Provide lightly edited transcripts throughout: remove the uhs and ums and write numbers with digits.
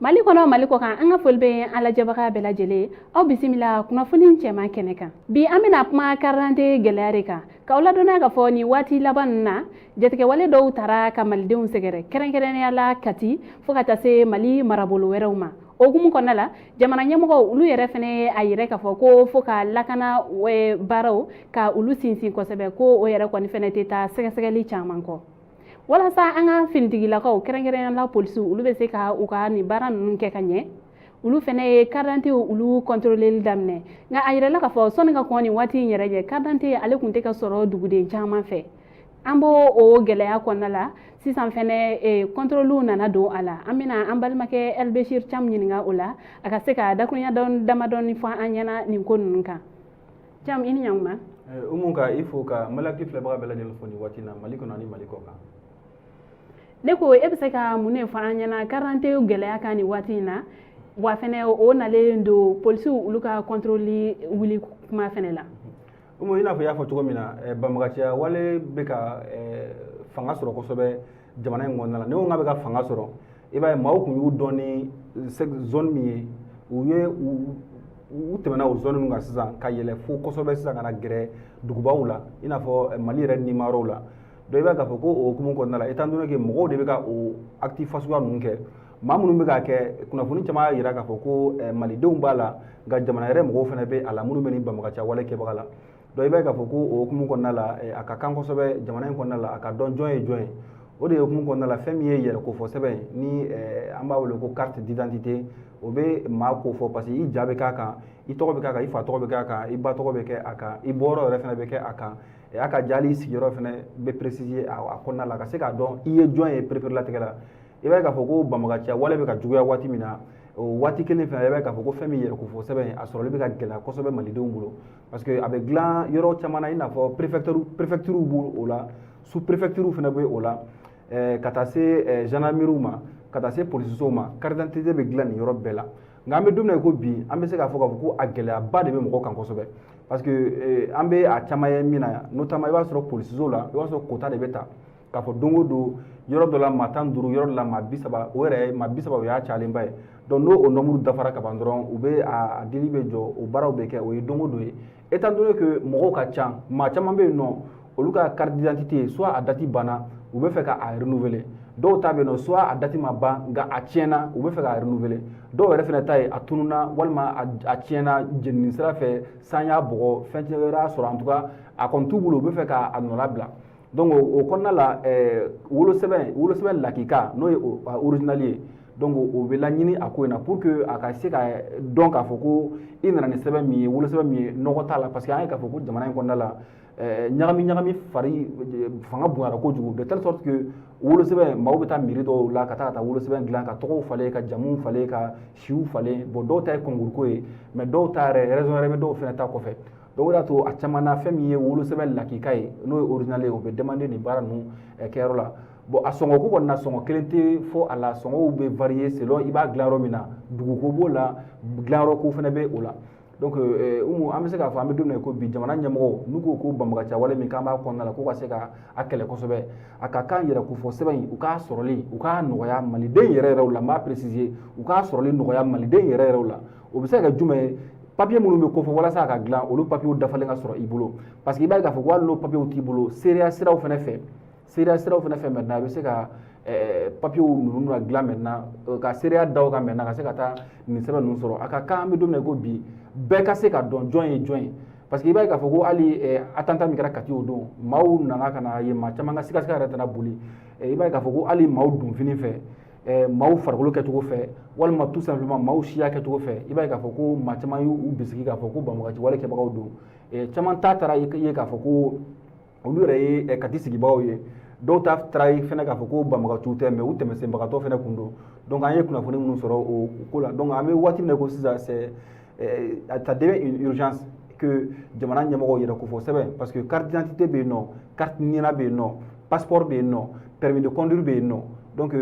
Mali kɔnɔ, Mali kɔ kan, an ka foli bɛ an lajɛbaga bɛɛ lajɛlen. Aw bisimila kunnafoni cɛman kɛnɛ kan. Bi, an bɛna kuma carte gɛlɛya de kan, k'aw ladɔnniya k'a fɔ nin waati laban ninnu na, jatigɛwale dɔw taara ka malidenw sɛgɛrɛ, kɛrɛnkɛrɛnnenya la Kati, fo ka taa se Mali marabolo wɛrɛw ma. O hukumu kɔnɔna la, jamana ɲɛmɔgɔw olu yɛrɛ fɛnɛ ye a yɛrɛ k'a fɔ ko fo ka lakana baaraw ka olu sinsin kosɛbɛ, ko o yɛrɛ kɔni fɛnɛ tɛ taa sɛgɛsɛgɛli caman kɔ, walasa an ka finitigilakaw, kɛrɛnkɛrɛnnenya la polisiw, olu bɛ se ka u ka nin baara ninnu kɛ ka ɲɛ. Olu fɛnɛ ye carte d'identité olu contrôleli daminɛ, nka a yirala k'a fɔ sɔnni ka kɔn nin waati in yɛrɛ ɲɛ, carte d'identité ale tun tɛ ka sɔrɔ duguden caman fɛ. An b'o o gɛlɛya kɔnɔna la sisan fɛnɛ, contrôle nana don a la. An bɛna an balimakɛ Elbechir Cham ɲininka o la, a ka se ka dakurunya damadɔni fɔ an ɲɛna nin ko ninnu kan. Cham, i ni ɲankuma. Umu, ka i fo, ka Maliyaki filɛbaga bɛɛ lajɛlen fo nin waati in na, Mali kɔnɔ ani Mali kɔ kan. Ne ko e bɛ se ka mun de fɔ an ɲɛna carte gɛlɛya kan nin waati in na? Wa fɛnɛ, o nalen don polisiw olu ka contrôle wuli kuma fɛnɛ la. Umu, i n'a fɔ i y'a fɔ cogo min na, banbagaciya wale bɛ ka fanga sɔrɔ kosɛbɛ jamana in kɔnɔna la. Ni ko k'a bɛ ka fanga sɔrɔ, i b'a ye maaw tun y'u dɔn ni zone min ye, u ye u tɛmɛna o zone ninnu kan sisan ka yɛlɛ fo kosɛbɛ sisan ka na gɛrɛ dugubaw la, i n'a fɔ Mali yɛrɛ nimayɔrɔw la. Donc i b'a ye k'a fɔ ko o hukumu kɔnɔna la, étant donné que mɔgɔw de bɛ ka o acte fasuguya ninnu kɛ, maa minnu bɛ k'a kɛ, kunnafoni caman y'a jira k'a fɔ ko malidenw b'a la, nka jamana yɛrɛ mɔgɔw fana bɛ a la minnu bɛ nin banbagaciya wale kɛbaga la. Donc i b'a ye k'a fɔ ko o hukumu kɔnɔna la, a ka kan kosɛbɛ jamana in kɔnɔna la, a ka dɔn jɔn ye jɔn ye. O de hukumu kɔnɔna la, fɛn min ye yɛrɛ kofɔ sɛbɛn ni an b'a wele ko carte d'identité, o bɛ maa ko fɔ, parce que i ja bɛ k'a kan, i tɔgɔ bɛ k'a kan, i fa tɔgɔ bɛ k'a kan, i ba tɔgɔ bɛ kɛ a kan, i bɔyɔrɔ yɛrɛ fana bɛ kɛ a kan, a ka jali sigiyɔrɔ fana bɛ préciser a kɔnɔna la, ka se k'a dɔn i ye jɔn ye pereperelatigɛ la. I b'a ye k'a fɔ ko banbagaciya wale bɛ ka juguya waati min na, o waati kelen fana, i b'a ye k'a fɔ ko fɛn min yɛrɛ kofɔ sɛbɛn, a sɔrɔli bɛ ka gɛlɛya kosɛbɛ malidenw bolo, parce que a bɛ dilan yɔrɔ caman na, i n'a fɔ préfecture, préfecture b'o la, sous préfecture fana bɛ o la, ka taa se gendarmerie ma, ka taa se polisisow ma. Carte d'identité bɛ dilan nin yɔrɔ bɛɛ la. Nka an bɛ don min na i ko bi, an bɛ se k'a fɔ ko a gɛlɛyaba de bɛ mɔgɔw kan kosɛbɛ, parce que an bɛ a caman ye min na, notamment i b'a sɔrɔ polisiso la, i b'a sɔrɔ quota de bɛ ta k'a fɔ don o don, yɔrɔ dɔ la maa 15, yɔrɔ dɔ la maa 30. O yɛrɛ maa 30, o y'a cayalenba ye. Donc n'o o nombre dafara ka ban dɔrɔn, u bɛ a dili bɛ jɔ, o baaraw bɛ kɛ. O ye don o don ye. Étant donné que mɔgɔw ka ca, maa caman bɛ yen nɔ, olu ka carte d'identité, soit a date banna, u bɛ fɛ ka a renouveler. Dɔw ta bɛ yen nɔ, soit a date ma ban, nka a tiɲɛna, u bɛ fɛ k'a renouveler. Dɔw yɛrɛ fana ta ye, a tununna walima a tiɲɛna jenini sira fɛ, san y'a bɔgɔ, fɛn wɛrɛ y'a sɔrɔ, en tout cas a kɔni t'u bolo, u bɛ fɛ k'a nɔlabila. Donc o kɔnɔna la, wolosɛbɛn lakika, n'o ye original ye, donc o bɛ laɲini a ko in na, pour que a ka se ka dɔn k'a fɔ ko i nana ni sɛbɛn min ye, wolosɛbɛn min ye, nɔgɔ t'a la. Parce que an ye k'a fɔ ko jamana in kɔnɔna la, ɲagami ɲagami fari fanga bonyara kojugu, de telle sorte que wolosɛbɛn, maaw bɛ taa miiri dɔw la ka taa wolosɛbɛn dilan, ka tɔgɔw falen, ka jamuw falen, ka siw falen. Bon, dɔw ta ye concours ko ye, mais dɔw ta yɛrɛ, raison wɛrɛ bɛ dɔw fana ta kɔfɛ. Donc o de y'a to a caman na, fɛn min ye wolosɛbɛn lakika ye, n'o ye original ye, o bɛ demander nin baara ninnu kɛyɔrɔ la. Bon, a sɔngɔ ko kɔni na, sɔngɔ kelen tɛ fɔ a la. Sɔngɔw bɛ varier selon i b'a dilan yɔrɔ min na, duguko b'o la, dilanyɔrɔ ko fana bɛ o la. Donc Umu, an bɛ se k'a fɔ an bɛ don min na i ko bi, jamana ɲɛmɔgɔw n'u ko ko banbagaciya wale min k'an b'a kɔnɔna la, k'u ka se ka a kɛlɛ kosɛbɛ, a ka kan yɛrɛ kofɔ sɛbɛn in, u k'a sɔrɔli, u k'a nɔgɔya maliden yɛrɛ yɛrɛw la. N b'a préciser, u k'a sɔrɔli nɔgɔya maliden yɛrɛ yɛrɛw la. O bɛ se ka kɛ jumɛn ye? Papier minnu bɛ kofɔ walasa a ka dilan, olu papiyew dafalen ka sɔrɔ i bolo, parce que i b'a ye k'a fɔ ko hali n'o papiyew t'i bolo, seereya siraw fana fɛ, seereya siraw fana fɛ, maintenant i bɛ se ka papiyew ninnu na dilan maintenant, ka seereya da o kan maintenant, ka se ka taa nin sɛbɛn ninnu sɔrɔ. A ka kan an bɛ don min na i ko bi, bɛɛ ka se ka dɔn jɔn ye jɔn ye, parce que i b'a ye k'a fɔ ko hali attentat min kɛra Kati o don, maaw nana ka na ye, maa caman ka sigasiga yɛrɛ tɛna boli. I b'a ye k'a fɔ ko hali maaw donfini fɛ, maaw farikolo kɛcogo fɛ, walima tout simplement maaw siya kɛcogo fɛ, i b'a ye k'a fɔ ko maa caman y'u bisigi k'a fɔ ko banbagaci wale kɛbagaw don. Caman ta taara ye k'a fɔ ko olu yɛrɛ ye Kati sigibagaw ye. Dɔw ta taara ye fɛnɛ k'a fɔ ko banbagaciw tɛ, mais u tɛmɛsenbagatɔ fɛnɛ kun don. Donc an ye kunnafoni minnu sɔrɔ o ko la, donc an bɛ waati min na ko sisan, c'est ça devient une urgence que jamana ɲɛmɔgɔw yɛrɛ kofɔ sɛbɛn, parce que carte d'identité bɛ yen nɔ, carte NINA bɛ yen nɔ, passeport bɛ yen nɔ, permis de conduire bɛ yen nɔ. Donc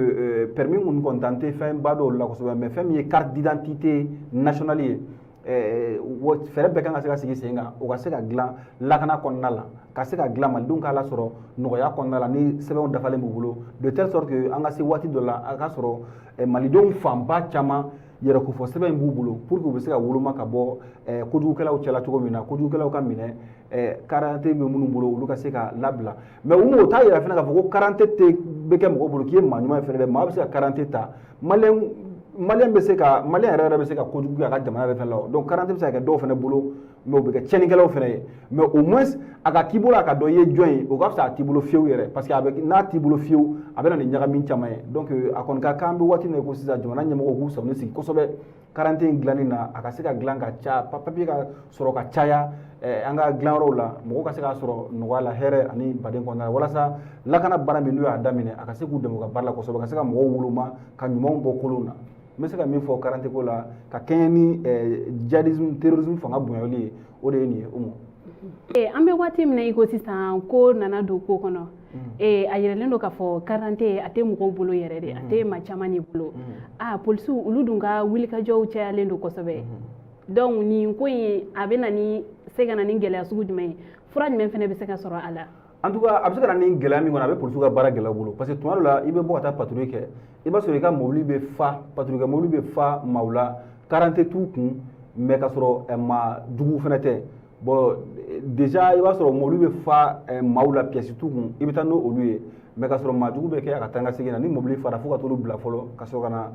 permis kɔni kɔni tɛ fɛn ba dɔw la kosɛbɛ, mais fɛn min ye carte d'identité nationale ye. Fɛɛrɛ bɛɛ kan ka se ka sigi sen kan, o ka se ka dilan lakana kɔnɔna la, ka se ka dilan malidenw k'a lasɔrɔ nɔgɔya kɔnɔna la ni sɛbɛnw dafalen b'u bolo, de telle sorte que an ka se waati dɔ la, a ka sɔrɔ malidenw fanba caman yɛrɛkofɔ sɛbɛn in b'u bolo, pour que u bɛ se ka woloma ka bɔ kojugukɛlaw cɛla cogo min na, kojugukɛlaw ka minɛ, carte bɛ minnu bolo, olu ka se ka labila. Mais o t'a yira fana k'a fɔ ko carte tɛ bɛ kɛ mɔgɔ bolo k'i ye maa ɲuman ye fɛnɛ dɛ. Maa bɛ se ka carte ta, maliyɛn bɛ se ka, maliyɛn yɛrɛ yɛrɛ bɛ se ka kojugu kɛ a ka jamana yɛrɛ fɛnɛ la. Donc carte bɛ se ka kɛ dɔw fɛnɛ bolo, mais u bɛ kɛ tiɲɛnikɛlaw fɛnɛ ye. Mais au moins a ka k'i bolo, a ka dɔn i ye jɔn ye, o ka fisa a t'i bolo fiyewu yɛrɛ, parce que a bɛ n'a t'i bolo fiyewu, a bɛ na ni ɲagami caman ye. Donc a kɔni ka kan, an bɛ waati min na i ko sisan, jamana ɲɛmɔgɔw k'u sɔnni sigi kosɛbɛ carte in dilanni na, a ka se ka dilan ka ca, papier ka sɔrɔ ka caya an ka dilanyɔrɔw la, mɔgɔw ka se k'a sɔrɔ nɔgɔya la, hɛrɛ ani baden kɔnɔna la, walasa lakana baara min n'u y'a daminɛ, a ka se k'u dɛmɛ u ka baara la kosɛbɛ, ka se ka mɔgɔw woloma ka ɲumanw bɔ kolon na. N bɛ se ka min fɔ carte ko la ka kɛɲɛ ni djihadisme, terrorisme fanga bonyali ye, o de ye nin ye, Umu. An bɛ waati min na i ko sisan, ko nana don ko kɔnɔ, a yɛrɛlen don k'a fɔ carte a tɛ mɔgɔw bolo yɛrɛ de, a tɛ maa caman de bolo. A polisiw, olu dun ka wulikajɔw cayalen don kosɛbɛ. Donc nin ko in, a bɛ na ni se ka na ni gɛlɛya sugu jumɛn ye? Fura jumɛn fana bɛ se ka sɔrɔ a la? En tout cas, a bɛ se ka na ni gɛlɛya min kɔnɔ, a bɛ polisiw ka baara gɛlɛya u bolo, parce que tuma dɔ la, i bɛ bɔ ka taa patrouille kɛ, i b'a sɔrɔ i ka mobili bɛ fa, patrouille kɛ mobili bɛ fa maaw la, carte t'u kun, mais ka sɔrɔ maa jugu fana tɛ. Bon, déjà i b'a sɔrɔ mobili bɛ fa maaw la, pièce t'u kun, i bɛ taa n'o olu ye, mais ka sɔrɔ maa jugu bɛ kɛ a ka taa n ka segin na. Ni mobili fara, fo ka t'olu bila fɔlɔ ka sɔrɔ ka na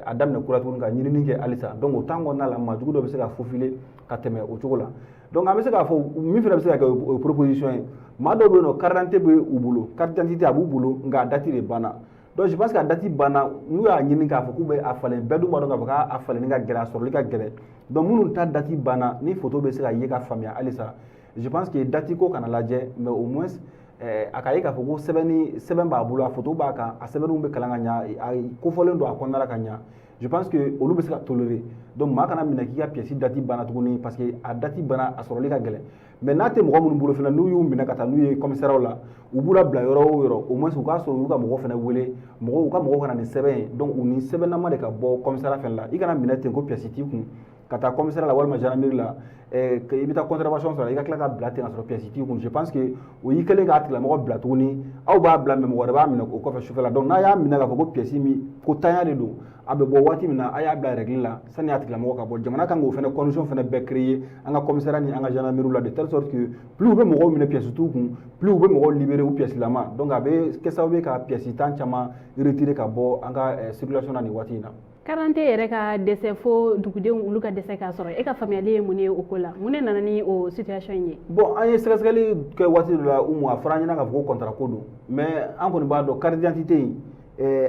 a daminɛ kura tuguni ka ɲinini kɛ halisa. Donc o temps kɔnɔna la, maa jugu dɔ bɛ se ka faufiler ka tɛmɛ o cogo la. Donc an bɛ se k'a fɔ min fana bɛ se ka kɛ, o ye proposition ye. Maa dɔw bɛ yen nɔ, carte d'identité bɛ u bolo, carte d'identité a b'u bolo, nka a date de banna. Donc je pense que a date banna, n'u y'a ɲini k'a fɔ k'u bɛ a falen, bɛɛ dun b'a dɔn k'a fɔ k'a falenni ka gɛlɛn, a sɔrɔli ka gɛlɛn. Donc minnu ta date banna, ni photo bɛ se ka ye ka faamuya halisa, je pense que date ko kana lajɛ, mais au moins a ka ye k'a fɔ ko sɛbɛnni sɛbɛn b'a bolo, a photo b'a kan, a sɛbɛnniw bɛ kalan ka ɲa, a kofɔlen don a kɔnɔna la ka ɲa. Je pense que olu bɛ se ka tolérer. Donc maa kana minɛ k'i ka pièce date banna tuguni, parce que a date banna, a sɔrɔli ka gɛlɛn. Mais n'a tɛ mɔgɔ minnu bolo fana, n'u y'u minɛ ka taa n'u ye commissariat la, u b'u labila yɔrɔ o yɔrɔ, au moins u k'a sɔrɔ u y'u ka mɔgɔ fana wele, mɔgɔw u ka mɔgɔw ka na ni sɛbɛn ye. Donc u ni sɛbɛnnama de ka bɔ commissariat fana la. I kana minɛ ten ko pièce t'i kun ka taa commissariat la walima gendarmerie la, i bɛ taa contravention sɔrɔ, i ka tila ka bila ten ka sɔrɔ pièce t'i kun. Je pense que o y'i kɛlen k'a tigilamɔgɔ bila tuguni, aw b'a bila, mais mɔgɔ wɛrɛ b'a minɛ o kɔfɛ sufɛ la. Donc n'a y'a minɛ k'a fɔ ko pièce min ko tanya de don, a bɛ bɔ waati min na, a y'a bila règle la sani a tigilamɔgɔ ka bɔ. Jamana kan k'o fana condition fana bɛɛ créer an ka commissariat ni an ka gendarmerie la, de telle sorte que plus u bɛ mɔgɔw minɛ pièce t'u kun, plus u bɛ mɔgɔw libérer u pièce lama. Donc a bɛ kɛ sababu ye ka pièce tan caman retirer ka bɔ an ka circulation na nin waati in na. Carte yɛrɛ ka dɛsɛ fo dugudenw olu ka dɛsɛ k'a sɔrɔ, e ka faamuyali ye mun ye o ko la? Mun de nana ni o situation in ye? Bon, an ye sɛgɛsɛgɛli kɛ waati dɔ la, Umu, a fɔra an ɲɛna k'a fɔ ko contrat ko don, mais an kɔni b'a dɔn carte d'identité in,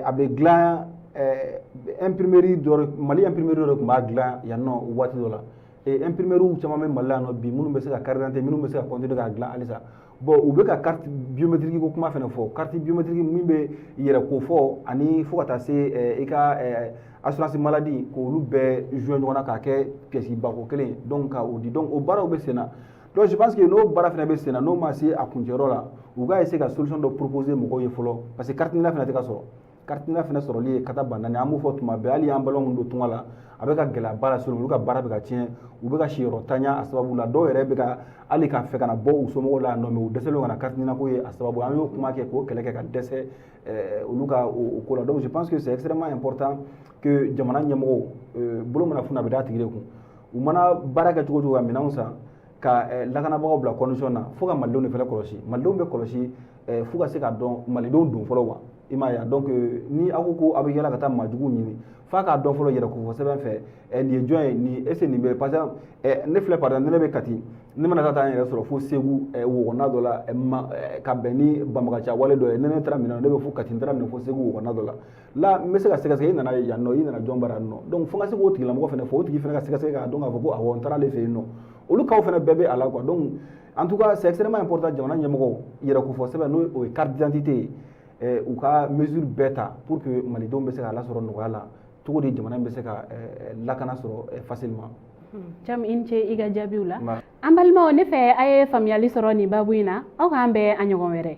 a bɛ dilan imprimerie dɔ, Mali imprimerie dɔ de tun b'a dilan yan nɔ waati dɔ la. Imprimerie caman bɛ Mali la yan nɔ bi minnu bɛ se ka carte d'identité, minnu bɛ se ka continuer k'a dilan halisa. Bon, u bɛ ka carte biométrique ko kuma fana fɔ, carte biométrique min bɛ yɛrɛ ko fɔ ani fo ka taa se i ka assurance maladie, k'olu bɛɛ jouer ɲɔgɔn na k'a kɛ pièce bako kelen, donc ka o di. Donc o baaraw bɛ sen na. Donc je pense que n'o baara fana bɛ sen na, n'o ma se a kuncɛyɔrɔ la, u ka essayer ka solution dɔ proposer mɔgɔw ye fɔlɔ, parce que carte NINA fana tɛ ka sɔrɔ. Carte NINA fana sɔrɔli ye kata ban naani, an b'o fɔ tuma bɛɛ. Hali an balima minnu don tunga la, a bɛ ka gɛlɛyaba lase olu ka baara bɛ ka tiɲɛ, u bɛ ka siyɔrɔ tanya a sababu la. Dɔw yɛrɛ bɛ ka hali ka fɛ ka na bɔ u somɔgɔw la yan nɔ, mais u dɛsɛlen ka na carte NINA ko ye a sababu. An y'o kuma kɛ k'o kɛlɛ kɛ ka dɛsɛ olu ka o ko la. Donc je pense que c'est extrêmement important que jamana ɲɛmɔgɔw bolo mana funu, a bɛ d'a tigi de kun. U mana baara kɛ cogo o cogo ka minɛnw san, ka lakanabagaw bila condition na, fo ka malidenw de fana kɔlɔsi. Malidenw bɛ kɔlɔsi fo ka se k'a dɔn malidenw don fɔlɔ wa, i m'a ye. Donc ni aw ko ko aw bɛ yala ka taa maajuguw ɲini, f'a k'a dɔn fɔlɔ yɛrɛ kofɔ sɛbɛn fɛ nin ye jɔn ye, nin est ce que nin bɛ. Par exemple, ne filɛ, par exemple, ne bɛ Kati, ne mana taa n yɛrɛ sɔrɔ fo Segu wokɔnɔna dɔ la ka bɛn ni banbagaciya wale dɔ ye, ne taara minɛ, ne bɛ fo Kati, n taara minɛ fo Segu wokɔnɔna dɔ la la, n bɛ se ka sɛgɛsɛgɛ i nana yan nɔ, i nana jɔn bara yan nɔ. Donc fo n ka se k'o tigilamɔgɔ fana fɔ, o tigi fana ka sɛgɛsɛgɛ k'a dɔn k'a fɔ ko awɔ, n taara ale fɛ yen nɔ. Olu cas fana bɛɛ bɛ a la quoi. Donc en tout cas, c'est extrêmement important, jamana ɲɛmɔgɔw, yɛrɛ kofɔ sɛbɛn, n'o o ye carte d'identité ye, u ka mesure bɛɛ ta pour que malidenw bɛ se k'a lasɔrɔ nɔgɔya la cogo di, jamana in bɛ se ka lakana sɔrɔ facilement. Cam, i ni ce i ka jaabiw la. An balimaw, ne fɛ a ye faamuyali sɔrɔ nin baabu in na. Aw k'an bɛn a ɲɔgɔn wɛrɛ.